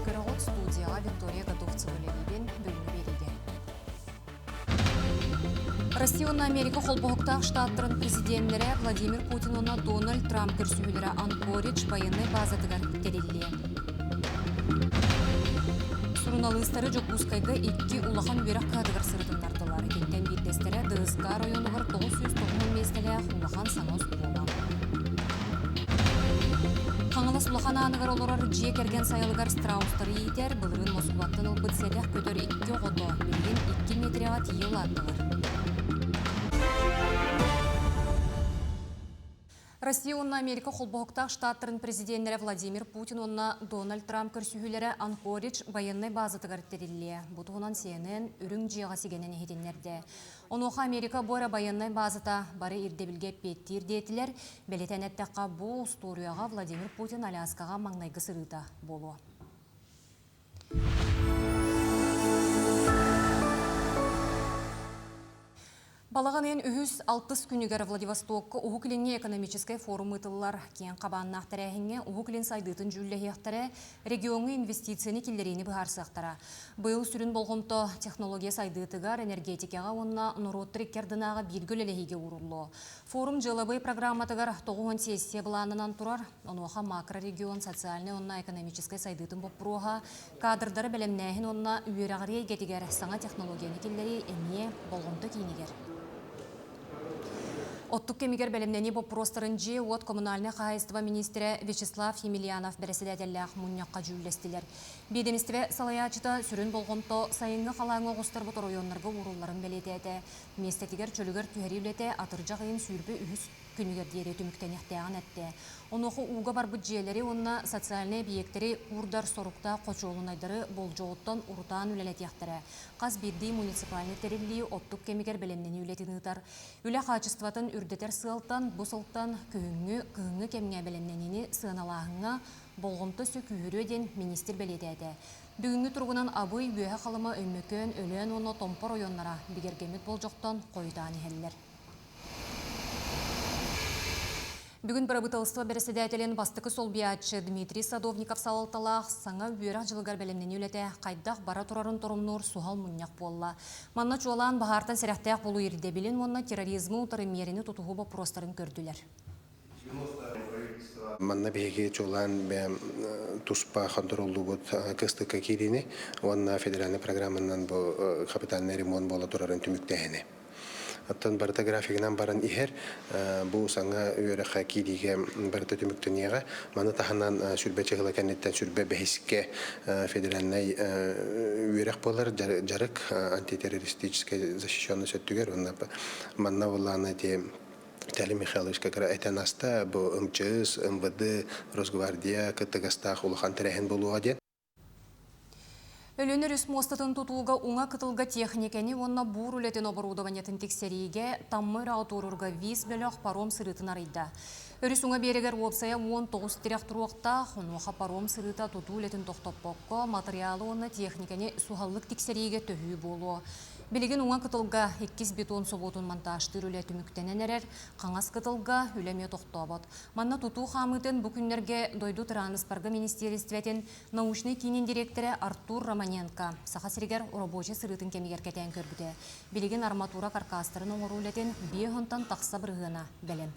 биэриини көрөҕүт. Студияҕа Виктория Готовцева үлэлиибин. Бүгүҥҥү биэриигэ. Россия уонна Америка холбоһуктаах штаттарын президеннэрэ Владимир Путин уонна Дональд Трамп көрсүһүүлэрэ Анкоридж байыаннай баазатыгар тэриллиэ. Суруналыыстары Дьокуускайга икки улахан үөрэх кыһатыгар сырытыннардылар. Итинтэн биирдэстэрэ ДСК оройуонугар 990 миэстэлээх улахан саҥа оскуола. Хаҥалас Улахан Ааныгар олорор дьиэ кэргэн сайылыгар страустары иитэр, былырыын Москубаттан ылбыт сэдэх көтөр икки оҕото билигин 2 миэтэрэҕэ тиийэ улааттылар. Россия уонна Америка холбоһуктаах штаттарын президеннэрэ Владимир Путин уонна Дональд Трамп көрсүһүүлэрэ Анкоридж байыаннай баазатыгар тэриллиэ. Бу туһунан CNN үрүҥ дьиэҕэ сигэнэн иһитиннэрдэ. Онуоха Америка бу эрэ байыаннай баазата бары ирдэбилгэ эппиэттиир диэтилэр. Бэлиэтээн эттэххэ, бу устуоруйаҕа Владимир Путин Аляскаҕа маҥнайгы сырыыта буолуо. Балаҕан ыйын үһүс алтыс күнүгэр Владивостокка Уһук Илиҥҥи экономическай форум ыытыллар. Киэҥ хабааннаах тэрээһиҥҥэ Уһук Илин сайдыытын дьүүллэһиэхтэрэ, региоҥҥа инвестицияны киллэриини быһаарсыахтара. Быйыл сүрүн болҕомто технология сайдыытыгар, энергетикаҕа уонна норуоттар икки ардынааҕы бииргэ үлэлэһиигэ ууруллуо. Форум дьыалабыай программатыгар 90 сессия былаанынан турар. Онуоха макрорегион социальнай уонна экономическай сайдыытын боппуруоһа, кадрдары бэлэмнээһин уонна үөрэҕирии эйгэтигэр саҥа технологияны киллэрии эмиэ болҕомто киинигэр. Оттук кэмигэр бэлэмнэнии боппуруостарын дьиэ-уот коммунальнай хаһаайыстыба миниистирэ Вячеслав Емельянов бэрэссэдээтэллээх мунньахха дьүүллэстилэр. Биэдэмистибэ салайааччыта сүрүн болҕомто сайыҥҥы халааҥҥа оҕустарбыт оройуоннарга уурулларын бэлиэтээтэ. Миэстэтигэр чөлүгэр түһэрии үлэтэ атырдьах ыйын 23 күнүгэр диэри түмүктэниэхтээҕин эттэ. Онуоха ууга барбыт дьиэлэри уонна социальнай эбийиэктэри куурдар соруктаах хочуолунайдары болдьоҕуттан урутаан үлэлэтиэхтэрэ. Хас биирдии муниципальнай тэриллии оттук кэмигэр бэлэмнэнии үлэтин ыытар. Үлэ хаачыстыбатын үрдэтэр сыалтан бу сылтан күһүҥҥү, кыһыҥҥы кэмҥэ бэлэмнэниини сыаналааһыҥҥа болҕомто өссө күүһүрүө диэн миниистир бэлиэтээтэ. Бүгүҥҥү туругунан Абый, Үөһэ Халыма, Өймөкөөн, Өлөөн уонна Томпо оройуоннара бигэргэммит болдьохтон хойутаан иһэллэр. Бүгүн бырабыыталыстыба бэрэссэдээтэлин бастакы солбуйааччы Дмитрий Садовников салалталаах саҥа үөрэх дьылыгар бэлэмнэнии үлэтэ хайдах бара турарын торумнуур суһал мунньах буолла. Манна чуолаан баһаартан сэрэхтээх буолуу ирдэбилин уонна терроризмы утары миэрэни тутуһуу боппуруостарын көрдүлэр. Манна биһиги чуолаан туспа хонтуруоллуубут кыстыкка киириини уонна федеральнай программанан бу капитальный ремонт буола турарын түмүктээһини. Оттон барыта графигынан баран иһэр бу саҥа үөрэххэ киириигэ барыта түмүктэниэҕэ. Маны таһынан сүрбэ чыһыла кэнниттэн сүрбэ бэһискэ федеральнай үөрэх буолар дьарык антитеррористическай защищенность өттүгэр уонна манна буоллаҕына ити Виталий Михайлович как раз этэн аста бу МЧС, МВД, Росгвардия кыттыгастаах улахан тэрээһин буолуоҕа диэн. Өлүөн өрүс муостатын тутууга уҥа кытылга техникэни уонна буур үлэтин оборудованиетын тиксэриигэ Тамма үрэҕи туоруурга ВИС бөлөх паром сырыытын арыйда. Өрүс уҥа биэрэгэр уопсайа 19 тирэх туруохтаах, онуоха паром сырыыта тутуу үлэтин тохтоппокко, матырыйаалы уонна техникэни суһаллык тиксэриигэ төһүү буолуо. Билигин уҥа кытылга иккис бетон собуотун монтажтыыр үлэ түмүктэнэн эрэр, хаҥас кытылга үлэ эмиэ тохтообот. Манна тутуу хаамыытын бу күннэргэ дойду тырааныспарга министиэристибэтин научнай киинин дириэктэрэ Артур Романенко Саха сиригэр оробуочай сырыытын кэмигэр кэтээн көрбүтэ. Билигин арматура каркаастарын оҥоруу үлэтин биэс уонтан тахса бырыһыана бэлэм.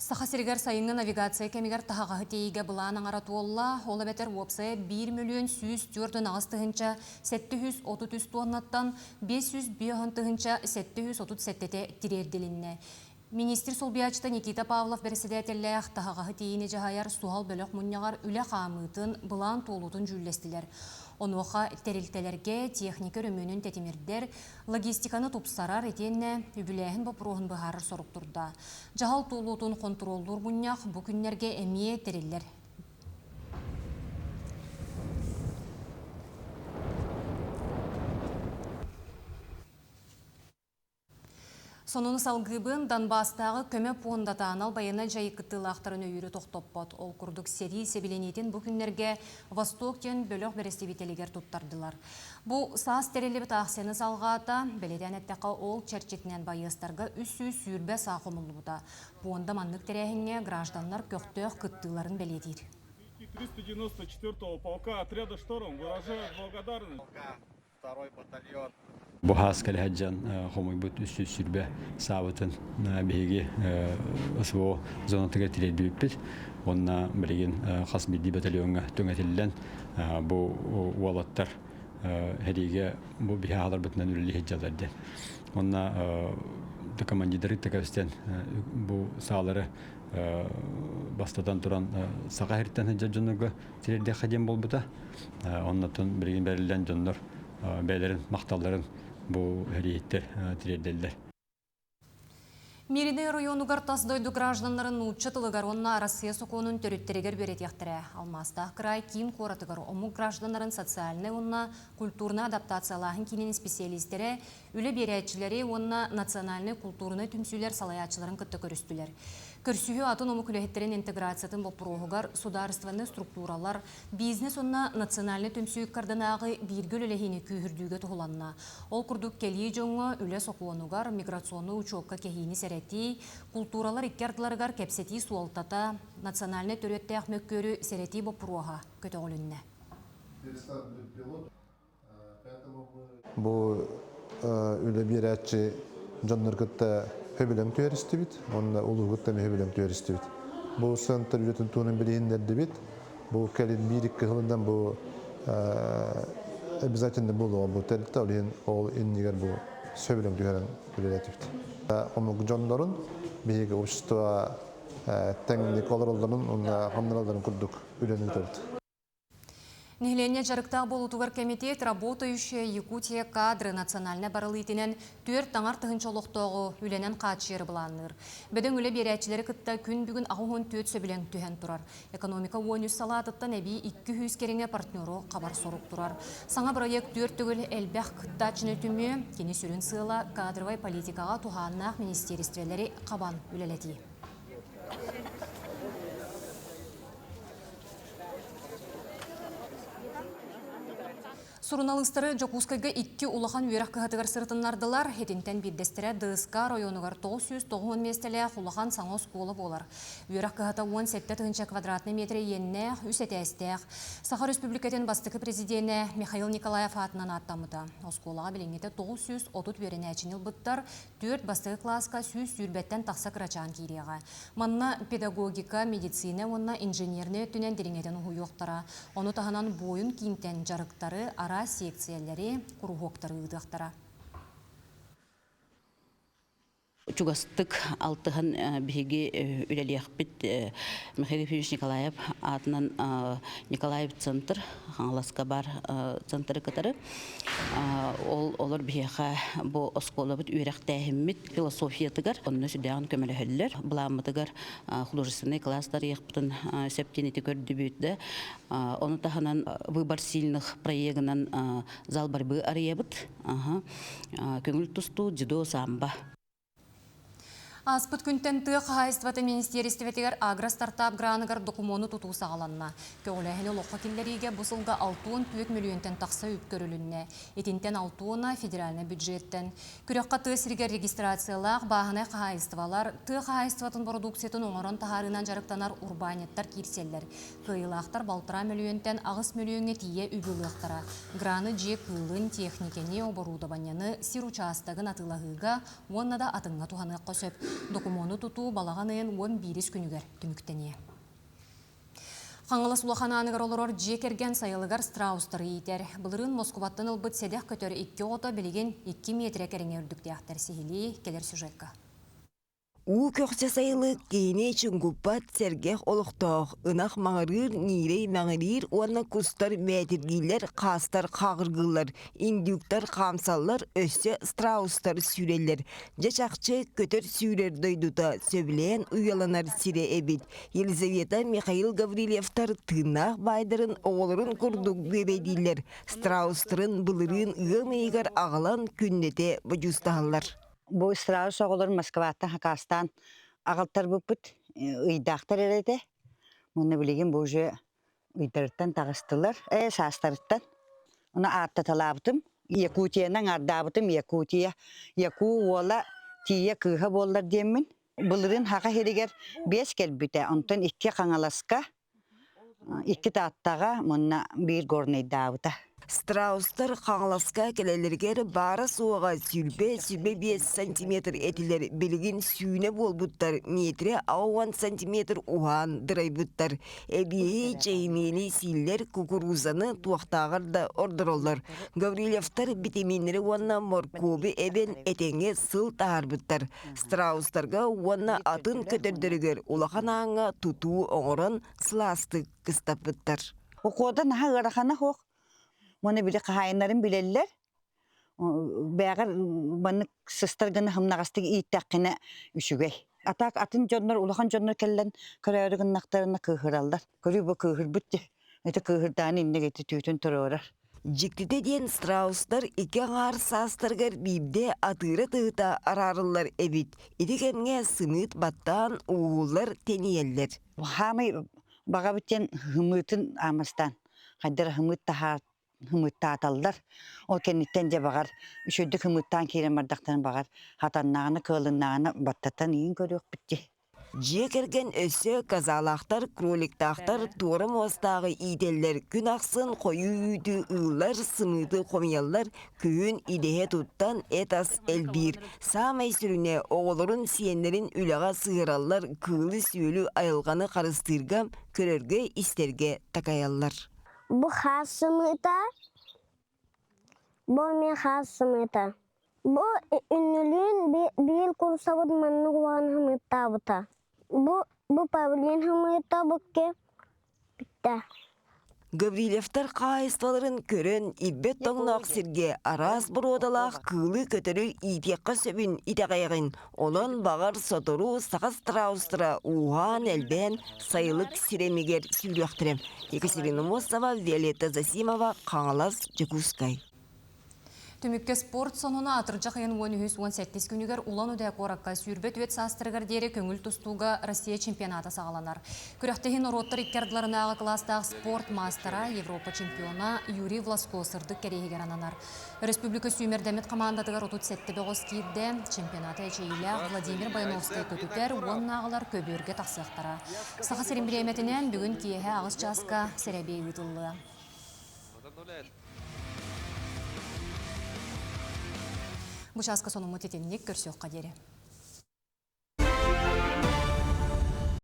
Саха сиригэр сайыҥҥы навигация кэмигэр таһаҕаһы тиэйиигэ былаан аҥара туолла, ол эбэтэр уопсайа 1 мөлүйүөн 104 тыһыынча 733 туоннаттан 505 тыһыынча 737-тэ тириэрдилиннэ. Министр солбуйааччыта Никита Павлов бэрэссэдээтэллээх таһаҕаһы тиэйиини дьаһайар суһал бөлөх мунньаҕар үлэ хаамыытын, былаан туолуутун дьүүллэстилэр. Онуоха тэрилтэлэргэ техника өрөмүөнүн тэтимирдэр, логистиканы тупсарар итиэннэ үбүлээһин боппуруоһун быһаарар сорук турда. Дьаһал туолуутун хонтуруоллуур мунньах бу күннэргэ эмиэ тэриллэр. Сонуну салгыыбын Донбасстааҕы көмө пуондата анал байыаннай дьайыы кыттыылаахтарын өйүүрү тохтоппот. Ол курдук сэрии сэбилэниитин бу күннэргэ Восток диэн бөлөх бэрэстэбиитэлигэр туттардылар. Бу саас тэриллибит аахсыйаны салҕаата, бэлиэтээн эттэххэ, ол чэрчитинэн байыастарга 320 саа хомуллубута. Пуонда маннык тэрээһиҥҥэ гражданнар көхтөөх кыттыыларын бэлиэтиир. 394-го полка отряда «Шторм» выражают благодарность второй батальон. Бу хаас кэлэһэдьан хомуйбут 320 саабытын биһиги СВО зонатыгар тириэрдибиппит. Уонна билигин хас биирдии батальоҥҥа түҥэтиллэн бу уолаттар сэриигэ бу биһи аҕаларбытынан үлэлии сылдьаллар диэн. Уонна командирдары кытта бу саалары бастатан туран саха сириттэн сылдьар дьоннорго тириэрдиэххэ диэн буолбута. Оннотон билигин бэриллэн дьоннор бэйэлэрин махталларын бу сэрииһиттэр тириэрдэллэр. Мииринэй оройуонугар тас дойду гражданнарын нуучча тылыгар уонна Арассыйа сокуонун төрүттэригэр үөрэтиэхтэрэ. Алмаастаах кыраай киин куоратыгар омук гражданнарын социальнай уонна культурнай адаптациялааһын киинин исписэлиистэрэ үлэ биэрээччилэри уонна национальнай култуурунай түмсүүлэр салайааччыларын кытта көрүстүлэр. Көрсүһүү атын омук үлэһиттэрин интеграциятын боппуруоһугар судаарыстыбаннай структуралар, бизнес уонна национальнай түмсүү ыккардынааҕы бииргэ үлэлэһиини күүһүрдүүгэ туһуланна. Ол курдук кэлии дьоҥҥо үлэ сокуонугар, миграционнай учуокка кэһиини сэрэтии, култууралар икки ардыларыгар кэпсэтии суолтата, национальнай төрүөттээх мөккүөрү сэрэтии боппуруоһа көтөҕүлүннэ. Бу үлэ биэрээччи дьоннор кытта сөбүлэҥ түһэристибит уонна улууһу кытта эмиэ сөбүлэҥ түһэристибит. Бу центр үлэтин туһунан билиһиннэрдибит. Бу кэлин биир-икки сылынан бу обязательно буолуоҕа бу тэрилтэ, ол иһин ол иннигэр бу сөбүлэҥ түһэрэн үлэлэтибит. Омук дьоннорун биһиги общество тэҥник олороллорун уонна хамнаралларын курдук үлэни ыытабыт. Нэһилиэнньэ дьарыктаах буолуутугар кэмитиэт «Работающая Якутия кадры» национальнай барыл иитинэн түөрт аҥар тыһыынча олохтооҕу үлэнэн хааччыйары былаанныыр. Бөдөҥ үлэ биэрээччилэри кытта күн бүгүн 84 сөбүлэҥ түһэн турар. Экономика 13 салаатыттан эбии 200 кэриҥэ партнеру хабар сорук турар. Саҥа бырайыак түөрт төгүл элбэх кыттааччыны түмүө, кини сүрүн сыала кадровай политикаҕа туһааннаах министиэристибэлэри хабан үлэлэтии. Суруналыыстары Дьокуускайга икки улахан үөрэх кыһатыгар сырытыннардылар. Итинтэн биирдэстэрэ ДСК оройуонугар 990 миэстэлээх улахан саҥа оскуола буолар. Үөрэх кыһата 17 тыһыынча квадратный метр иэннээх, үс этээстээх. Саха Өрөспүүбүлүкэтин бастакы президенэ Михаил Николаев аатынан ааттаммыта. Оскуолаҕа билиҥҥитэ 930 үөрэнээччини ылбыттар, Түөрт бастакы кылааска 120-тэн тахса кырачаан киириэҕэ. Манна педагогика, медицина уонна инженернэй өттүнэн дириҥэтэн уһуйуохтара. Ону таһынан буойун киинтэн дьарыктары, араас секциялэри, куруһуоктары ыытыахтара. Чугастык алтыһан биһиги үлэлиэхпит Михаил Ефимович Николаев аатынан Николаев центр Хаҥаласка баар центры кытары Ол олор биһиэхэ бу оскуолабыт үөрэхтээһиммит философиятыгар онно сүрдээҕин көмөлөһөллөр. Былааммытыгар художественнай класстар ыйыахпытын сөп диэн ити көрдүбүт да. Ону таһынан выбор сильных проегынан зал борьбы арыйабыт. Көҥүл тустуу, дзюдо, самбо. Ааспыт күнтэн тыа хаһаайыстыбатын министиэристибэтигэр агростартап граныгар докумуону тутуу саҕаланна. Көҕүлээһини олоххо киллэриигэ бу сылга 64 мөлүйүөнтэн тахса үп көрүлүннэ. Итинтэн алтуона федеральнай бюджеттэн. Күрэххэ тыа сиригэр регистрациялаах бааһынай хаһаайыстыбалар, тыа хаһаайыстыбатын бородууксуйатын оҥорон таһаарыынан дьарыктанар урбаанньыттар киирсэллэр. Кыайыылаахтар балтараа мөлүйүөнтэн 8 мөлүйүөҥҥэ тиийэ үбү ылыахтара. Граны дьиэ кыылын, техникэни, оборудованиены, сир учаастагын атыылаһыыга уонна да атыҥҥа туһаныахха сөп. Докумуону тутуу балаҕан ыйын 11-ис күнүгэр түмүктэниэ. Хаҥалас улахан ааныгар олорор дьиэ кэргэн сайылыгар страустары иитэр. Былырыын Москубаттан ылбыт сэдэх көтөр икки оҕото билигин 2 миэтэрэ кэриҥэ үрдүктээхтэр сиһилии кэлэр сюжекка. Уу көхсө сайылык киһини чуҥкуппат сэргэх олохтоох, ынах маҥырыыр, ньиирэй мэҥириир уонна кустар мээтиргииллэр, хаастар хааҕыргыыллар, индюктар хаамсаллар, өссө страустар сүүрэллэр. Дьэ чахчы көтөр сүүрэр дойдута сөбүлээн уйаланар сирэ эбит. Елизавета Михаил Гаврильевтар тыыннаах баайдарын оҕолорун курдук бүөбэйдииллэр, страустарын былырыын ыам ыйыгар аҕалан күннэтэ бодьуустаһаллар. Бу страус оҕолор Москваттан хакаастаан аҕалтарбыппыт ыйдаахтар эрэ этэ. Уонна билигин бу уже ыйдарыттан таҕыстылар, ээ саастарыттан. Ону ааттаталаабытым. Якутиянан аҥардаабытым Якутия. Яку уола тиийэ кыыһа буоллар диэммин. Былырыын Хаха сиригэр биэс кэлбитэ, онтон икки Хаҥаласка, икки Тааттаҕа уонна биир Горнайдаабыта. Страустар Хаҥаласка кэлэллэригэр баара-суоҕа 125 сантиметр этилэр, билигин сүүнэ буолбуттар, метрэ 60 сантиметр уһаан дырайбыттар. Эбиэһи, чэйимиэни сииллэр, кукурузаны туохтааҕар да ордороллор. Гаврильевтар битэмииннэри уонна моркуобу эбэн этэҥҥэ сыл таһаарбыттар. Страустарга уонна атын көтөрдөрүгэр улахан ааҥҥа тутуу оҥорон сылаастык кыстаппыттар. Укуода наһаа ыарахана суох. Уонна били хаһаайыннарын билэллэр. Бэҕэр маннык сыстар гына хымнаҕастык ииттэххинэ үчүгэй. А так атын дьоннор, улахан дьоннор кэллэн көрөөрү гыннахтарына кыыһыраллар. Көрүү бу кыыһырбыт дии. Ити кыыһырдаан инник ити түүтүн туруорар. Дьиктитэ диэн страустар икки аҥаар саастарыгар биирдэ атыыра тыһыта араарыллар эбит. Ити кэмҥэ сымыыт баттаан ууллар тэнийэллэр. Хаамай баҕабыт диэн хымыытын аамастаан хайдара хымыыт таһаар хымыыттааталлар. Ол кэнниттэн дьэ баҕар үчүгэйдик хымыыттаан киирэн бардахтарын баҕар хатаннаҕына кыалыннаҕына баттатан иин көрүөхпүт дии. Дьиэ кэргэн өссө козалаахтар, кроликтаахтар туора муостааҕы иитэллэр, күн ахсын хойуу үүтү ыыллар, сымыыты хомуйаллар, күһүн идэһэ туттан эт-ас элбиир. Саамай сүрүнэ оҕолорун, сиэннэрин үлэҕэ сыһыараллар, кыылы-сүөлү, айылҕаны харыстыырга, көрөргө-истэргэ такайаллар. Бу хаас сымыыта, бу эмиэ хаас сымыыта. Бу үннүлүүн биир курсабыт маннык улахан хымыыттаабыта. Бу бу павлин хымыыта букке бүттэ. Гаврильевтар хаһаайыстыбаларын көрөн, ирбэт тоҥноох сиргэ араас боруодалаах кыылы-көтөрү иитиэххэ сөбүн итэҕэйэҕин. Онон, баҕар, сотору саха страустара ууһаан-элбээн сайылык сирэмигэр сүүрүөхтэрэ. Екатерина Мосова, Виолетта Засимова, Хаҥалас, Дьокуускай. Түмүккэ спорт сонуна атырдьах ыйын 13-17 күнүгэр Улан-Удэ куоракка 24 саастарыгар диэри көҥүл тустууга Россия чемпионата саҕаланар. Күрэхтэһии норуоттар икки ардыларынааҕы кылаастаах спорт маастара, Европа чемпиона Юрий Власко сырдык кэриэһигэр ананар. Республика сүүмэрдэммит хамаандатыгар 37 бөҕөс киирдэ. Чемпионаты эчэйиилээх Владимир Баяновскай көтүтэр уоннааҕылар көбүөргэ тахсыахтара. Саха сирин бириэмэтинэн бүгүн киэһэ аҕыс чааска сэрэбиэй ыытыллыа. Бу чааска сонуммут итинник көрсүөххэ диэри.